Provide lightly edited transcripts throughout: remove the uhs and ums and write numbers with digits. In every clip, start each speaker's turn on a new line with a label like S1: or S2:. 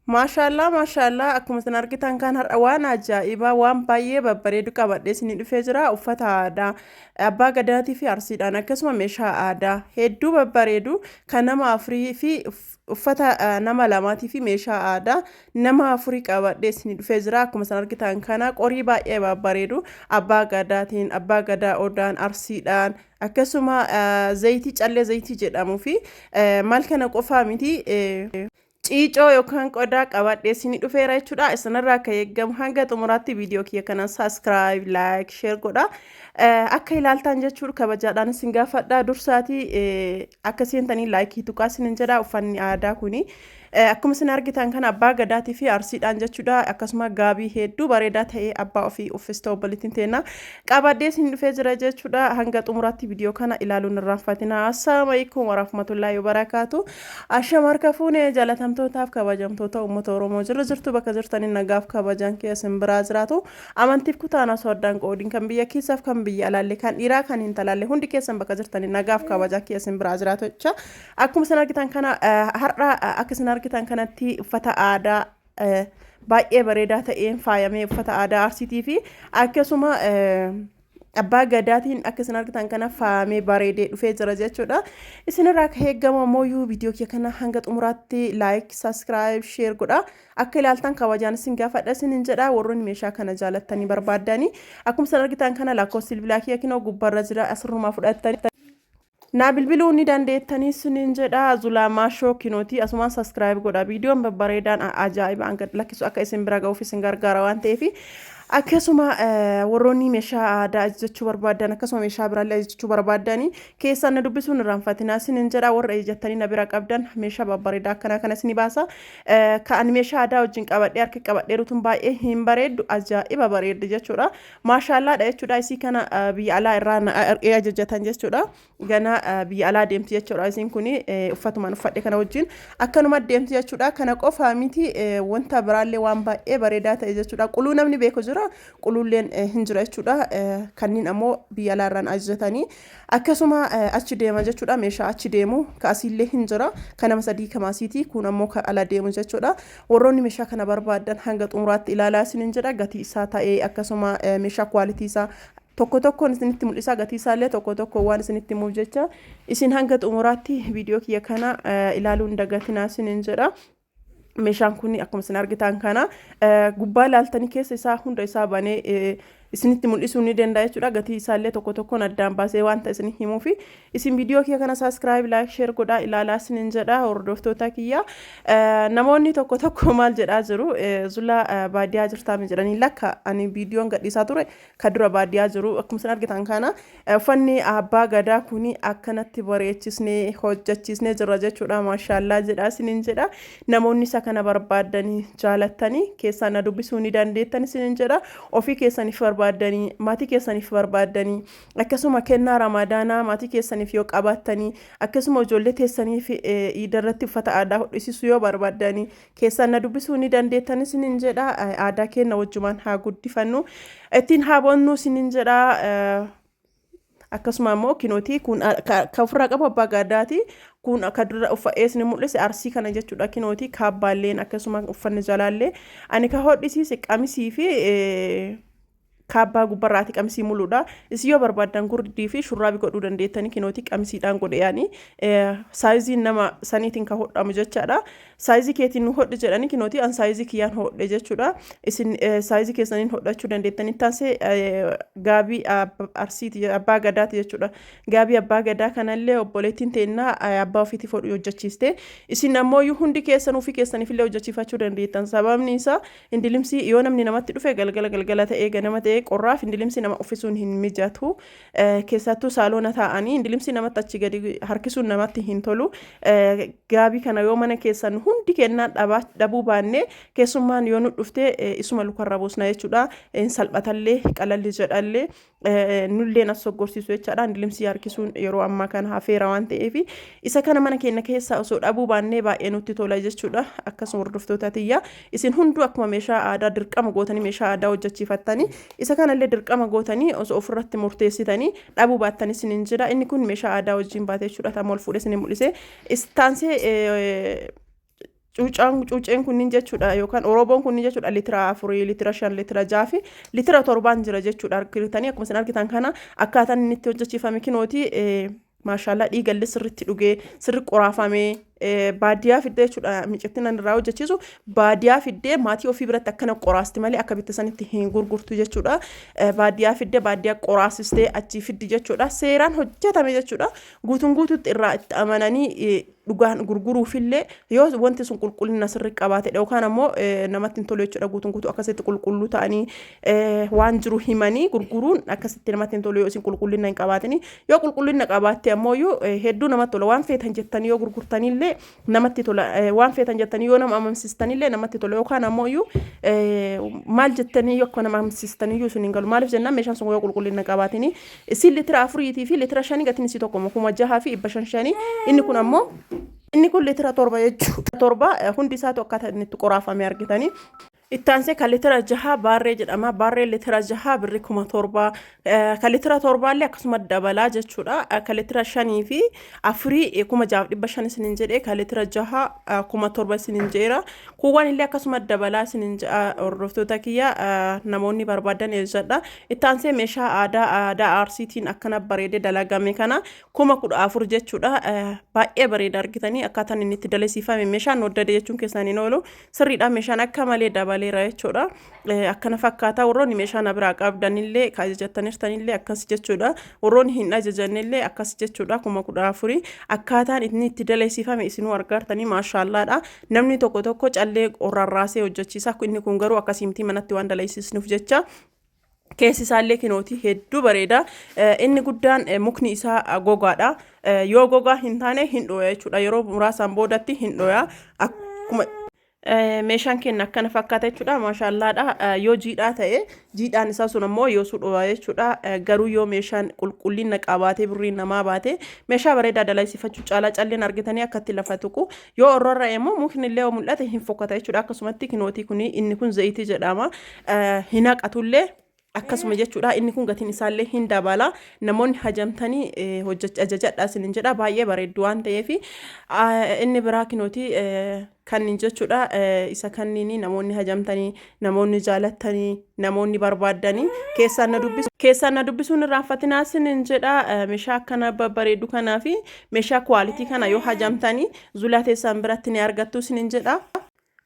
S1: Maashaallaa maashaallaa, akkuma isin argitan kan har'a waan ajaa'ibaa, waan baay'ee babbareedu qabadhee isinii dhufee jira. Uffata aadaa abbaa gadaatii fi arsiidhaan, akkasuma meeshaa aadaa hedduu babbareedu kan nama afurii fi uffata nama lamaatii fi meeshaa aadaa nama afurii qabadhee isinii dhufee jira. Akkuma isin argitan kana qorii baay'ee babbareedu abbaa gadaatiin, abbaa gadaa odaan, arsiidhaan, akkasuma zayitii callee zayitii jedhamuu fi maal kana qofaa miti, ciicoo yookaan qodaa qabadhee isinii dhufeera jechuudha. Isinirraa akka eeggamu hanga xumuraatti viidiyoo kiyya kana subscribe, like, share godha. Akka ilaaltan jechuudha kabajaadhaan isin gaafadha. Dursaatii akka seentanii like tuqaa isinin jedha. Uffanni aadaa kuni akkuma isin argitan kana abbaa gadaatii fi arsiidhaan jechuudha. Akkasuma gaabii hedduu bareedaa ta'e abbaa ofii uffista obboleettiin teenna qabadhee isin dhufee jira jechuudha. Hanga xumuraatti viidiyoo kana ilaaluun irraanfatina. Assalaamu alaikum warahmatullaahi wabarakaatu. Ashama harka fuune, jaalatamtootaaf kabajamtoota uummata Oromoo jirra jirtu, bakka jirtanii nagaaf kabajaan kee isin biraa jiraatu. Amantiif kutaan osoo addaan qoodiin, kan biyya keessaaf kan biyya alaallee, kan dhiiraa kan hintalaallee, hundi keessan bakka jirtanii nagaaf kabajaan kee isin biraa jiraatu jecha. Akkuma isin argitan kana har'a akka isin argitan kanatti uffata aadaa baay'ee bareedaa ta'een faayamee, uffata aadaa arsiitii fi akkasuma abbaa gadaatiin akka isin argitan kana faayamee bareedee dhufee jira jechuudha. Isinirraa akka eeggamu ammoo viidiyoo kiyya kana hanga xumuraatti like, subscribe, share godha. Akka ilaaltan kabajaan isin gaafadha isinin jedha. Warroonni meeshaa kana jaalattanii barbaaddanii, akkuma isin argitan kana lakkoofsi bilbilaa kiyya kinoo gubbarra jira, asirrumaa fudhattanii naa bilbiluu ni dandeettanii isinin jedha. Zulaa Maashoo kinooti, asumaan subscribe godha. Viidiyoon babbareedaan ajaa'ibaan gad lakkisu akka isin bira ga'uuf isin gargaara waan ta'eef, akkasuma warroonni meeshaa aadaa ajajachuu barbaadan, akkasuma meeshaa biraallee ajajachuu barbaadanii, keessaan na dubbisuun irraanfatinaa isinin jedha. Warra ajajattanii na bira qabdan meeshaa babbareedaa akkanaa kana isinii baasa. Kan meeshaa aadaa wajjin qabadhee harka qabadheeru tun baay'ee hin bareeddu, ajaa'iba bareeddi jechuudha. Maashaallaadha jechuudha. Isii kana biyya alaa irraa ajajatan jechuudha. Gana biyya alaa deemti jechuudha. Isiin kun uffatumaan uffadhe kana wajjin akkanuma deemti jechuudha. Kana qofa miti, wanta biraallee waan baay'ee bareedaa ta'e jechuudha. Quluu namni beeku jira, quluulleen hin jira jechuudha. Kanneen ammoo biyya alaa irraan ajajatanii akkasuma achi deema jechuudha. Meeshaa achi deemu kaasiillee hin jira. Kan nama sadii kamaasiiti, kun ammoo kan ala deemu jechuudha. Warroonni meeshaa kana barbaadan hanga xumuraatti ilaalaa isinin jedha. Gatii isaa ta'ee, akkasuma meeshaa quality isaa tokko tokkoon isinitti mul'isa. Gatii isaallee tokko tokko waan isinitti himuuf jecha, isin hanga xumuraatti viidiyoo kiyya kana ilaaluu hin dagatinaa isinin jedha. Meeshaan kun akkuma isin argitan kana gubbaa ilaaltanii keessa isaa hunda isaa banee isinitti mul'isuu ni danda'a jechuudha. Gatii isaallee tokko tokkoon addaan baasee wanta isin himuufi, isin viidiyoo kiyya kana subscribe, like, share godhaa ilaalaa isinin jedha. Hordoftoota kiyya, namoonni tokko tokko maal jedhaa jiru? "Zulaa, baadiyyaa jirtaami?" jedhanii. Lakka, ani viidiyoon gadhiisaa ture ka dura baadiyyaa jiru. Akkuma isin argitan kana uffanni abbaa gadaa kuni akkanatti bareechisnee hojjechiisnee jirra jechuudha. Maashaallaa jedha isinin jedha. Namoonni isa kana barbaaddanii jaalattanii keessaan na dubbisuu ni dandeettan isinin jedha. Ofii keessaniif barbaaddanii, maatii keessaniif barbaaddanii, akkasuma kennaa ramadaanaa maatii keessaniif yoo qabaattanii, akkasuma ijoollee teessaniif iida irratti uffata aadaa hodhisiisuu yoo barbaaddanii, keessaan na dubbisuu ni dandeettan isinin jedha. Aadaa keenya wajjumaan haa guddifannu, ittiin haa boonnu isinin jedha. Akkasuma immoo kinootii kun kan ofirraa qabu abbaa gadaati. Kun akka dura uffadhee isin mul'ise arsii kana jechuudha. Kinootii kaabbaalleen, akkasuma uffanni jalaallee ani ka hodhisiise qamisii fi kaabbaa gubbarraati, qamisii muluudha. Isin yoo barbaaddan gurdii fi shurraabii godhuu dandeettanii. Kinootii qamisiidhaan godhe, yaani saayiziin nama saniitiin ka hodhamu jechaadha. Saayizii keetiin nu hodhi jedhanii, kinootii an saayizii kiyyaan hodhe jechuudha. Isin saayizii keessaniin hodhachuu dandeettanii. Taansee gaabii arsiiti, abbaa gadaati jechuudha. Gaabii abbaa gadaa kanallee obboleettiin teennaa abbaa ofiitiif hodhu hojjechiiste. Isin ammoo hundi keessan ofii keessaniif illee hojjechiifachuu dandeettan. Sababni isaa hindilimsii yoo namni namatti dhufe, galgala galgala ta'ee, ganama ta'ee, qorraaf hindilimsii nama uffisuun hin mijatu. Keessattuu saaloona taa'anii hindilimsii namatti achi gadi harkisuun namatti hin tolu. Gaabii kana yoo mana keessan hundi kennaa dhabuu baanne, keessummaan yoo nu dhufte isuma lukarra buusna jechuudha. Hin salphatallee, qalalli jedhallee, nulleen as soggorsiisu jechaadha. Hindilimsii harkisuun yeroo ammaa kana hafeera waan ta'eef, isa kana mana keenya keessaa osoo dhabuu baannee baay'ee nutti tola jechuudha. Akkasuma hordoftoota tiyya, isin hunduu akkuma meeshaa aadaa dirqama gootanii meeshaa aadaa hojjechiifattanii, isa kanallee dirqama gootanii osoo ofirratti murteessitanii dhabuu baattan isinin jira. Inni kun meeshaa aadaa wajjin baate jechuudha. Taama ol fuudhee isin mul'ise. Istaansee Cuucaan cuuceen kunniin jechuudha yookaan orooboon kunniin jechuudha litira 4, litira 5, litira 6 fi litira 7n jira jechuudha. Argitanii akkuma isin argitan kana akkaataan inni itti hojjechiifame kinooti. Maashaallaa, dhiigallee sirriitti dhugee sirri qoraafamee baadiyyaa fiddee jechuudha. Micittiin an irraa hojjechiisu baadiyyaa fiddee maatii ofii biratti akkana qoraasti malee akka bitta sanitti hin gurgurtu jechuudha. Baadiyyaa fiddee baadiyyaa qoraasistee achii fiddi jechuudha. Seeraan hojjetame jechuudha. Guutuun guutuutti irraa itti amananii dhugaan gurguruufillee yoo wanti sun qulqullina sirrii qabaatedha yookaan ammoo namatti hin tolu jechuudha. Guutuun guutuu akkasitti qulqulluu ta'anii waan jiru himanii gurguruun akkasitti namatti hin tolu yoo isin qulqullina hin qabaatini. Yoo qulqullina qabaatte ammoo hedduu namatti tola. Waan feetan jettanii yoo gurgurtanillee namatti tola, waan feetan jettanii yoo nama amansiistanillee namatti tola. Yookaan ammoo maal jettanii yoo akka nama amansiistaniyyuu isin hin galu. Maaliif jennaan, meeshaan sun yoo qulqullina qabaatini. Isin litira 4tii fi litira 5 gatiin isii tokkoma, 6500. Inni kun ammoo inni kun litira 7 jechuudha. 7 hundi isaatu akkaataa inni itti qoraafame argitanii. Ittaansee kan litira 6 baarree jedhama. Baarreen litira 6 birri 7000. Kan litira 7llee akkasuma dabalaa jechuudha. Kan litira 5 fi 4 6500 isiniin jedhee, kan litira 6 7000 isiniin jedheera. Kuuwwan illee akkasuma dabalaa isiniin jedha. Hordoftoota kiyya, namoonni barbaadan eessadha. Ittaansee meeshaa aadaa aadaa Arsiitiin akkana bareedee dalagame kana 14,000 jechuudha. Baay'ee bareeda. Argitanii akkaataan inni itti dalasiifame meeshaan waddade jechuun keessaan hin oolu. Sirriidha, meeshaan akka malee dabaleera jechuudha. Akkana fakkaata. Warroonni meeshaa na biraa qabdanillee ka ajajattaniirtanillee akkas jechuudha. Warroonni hin ajajannillee akkas jechuudha. 14,000 akkaataan inni itti dalasiifame isinuu argaartanii, maashaallaadha. Namni tokko tokko callee rarraasee hojjechiisa. Inni kun garuu akkasii miti, manatti waan dalasiisnuuf jecha. Keessi isaallee kinootii hedduu bareeda. Inni guddaan mukni isaa gogaadha. Yoo gogaa hin taane hin dhooya jechuudha. Yeroo muraasaan boodatti hin dhooya. Akkuma meeshaan keenya akkana fakkaata jechuudha. Maashaallaadha. Yoo jiidhaa ta'e jiidhaan isaa sun ammoo yoo su dhooya jechuudha. Garuu yoo meeshaan qulqullina qabaatee birriin namaa baate meeshaa bareedaa dalasiifachuu caalaa calleen argitanii akkatti lafa tuqu. Yoo orrarra'e immoo mukni illee yoo mul'ate hin fokkata jechuudha. Akkasumatti kinootii kuni inni kun zayitii jedhama. Hin haqatullee akkasuma jechuudha. Inni kun gatiin isaallee hin dabala. Namoonni hajamtanii hojjecha ajajadha isinin jedha. Baay'ee bareeddu waan ta'eef. Inni biraa kinootii kanniin jechuudha. Isa kanniini namoonni hajamtanii, namoonni jaalattanii, namoonni barbaaddanii keessaan na dubbisu. Keessaan na dubbisuun irraanfatinaa isinin jedha. Meeshaa akkana babbareedu kanaa fi meeshaa quality kana yoo hajamtanii zulaa teessaan biratti ni argattu isinin jedha.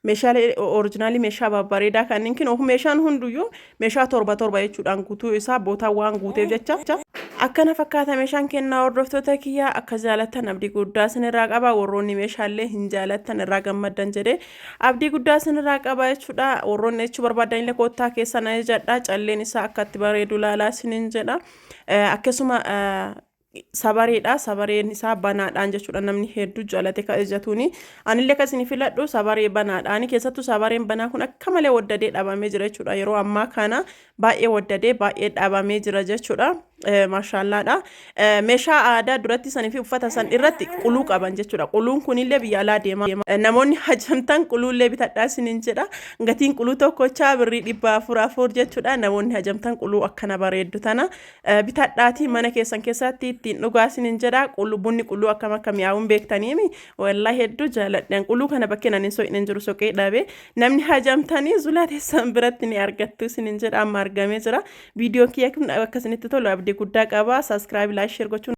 S1: Meeshaalee original meeshaa babbareedaa kanneen kinoo meeshaan hunduyyuu meeshaa 7 7 jechuudhaan guutuu isaa bootaa waan guuteef jecha. Akkana fakkaata meeshaan kennaa. Hordoftoota kiyyaa, akka jaalattan abdii guddaa isinirraa qaba. Warroonni meeshaalee hin jaalattan irraa gammaddan jedhee abdii guddaa isinirraa qaba jechuudha. Warroonni jechuu barbaadan illee koottaa keessan ajajadha. Calleen isaa akka itti bareedu ilaalaa isiniin jedha. Akkasuma sabareedha. Sabareen isaa banaadhaan jechuudha. Namni hedduu jaalate ka ijatuuni. Anillee kan isin filadhu sabaree banaadhaani. Keessattuu sabareen banaa kun akka malee waddadee dhabamee jira jechuudha. Yeroo ammaa kana baay'ee waddadee baay'ee dhabamee jira jechuudha. Maashaallaadha. Meeshaa aadaa duratti sanii fi uffata san irratti quluu qaban jechuudha. Quluun kunillee biyya alaa deema. Namoonni hajamtan quluullee bitadhaa isiniin jedha. Gatiin quluu tokkochaa birrii 400 jechuudha. Namoonni hajamtan quluu akkana bareeddu tana bitadhaatii mana keessan keessatti ittiin dhugaa isiniin jedha. Quluu, bunni quluu akkam akka mi'aawuun beektaniimi. Wallaahi hedduu jaaladhan. Quluu kana bakkeen ani soqne hin jiru, soqee dhabe. Namni hajamtanii zulaa teessan biratti ni argattu isiniin jedha. Amma argamee jira. Viidiyoon kiyya kun akka isinitti tolu abdii guddaa qaba. Subscribe, like, share gochuun.